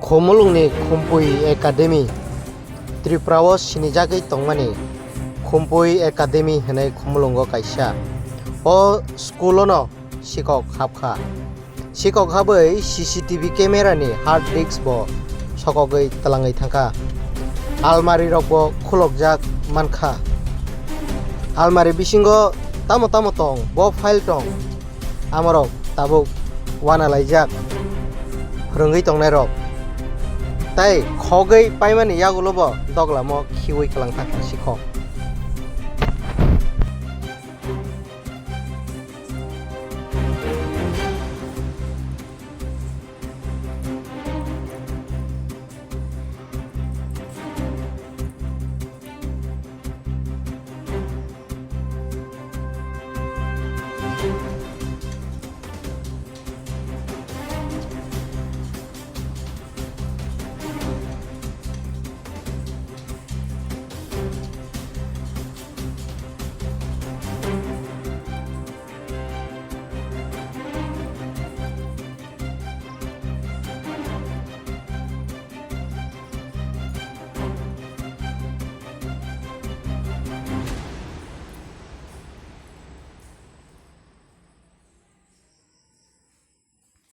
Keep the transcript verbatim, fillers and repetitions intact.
Khumulwngni Khumpui Academy, Tripura o sinijagwi tongmani Khumpui Academy hwnwi Khumulwngo kaisa. O school o no sikhok habkha. Sikhok habwi C C T V camera ni hard disk bo sokogwi twlangwi thangkha. Almari rok bo khulokjak mankha. Almari bisingo tamo tamo tong, bo file tong, amorok tabuk uanalaijak phwrwngwi tongnairok. Tai khogwi paimani yagulo bo doglamo khiui kwlangthangkha sikhok.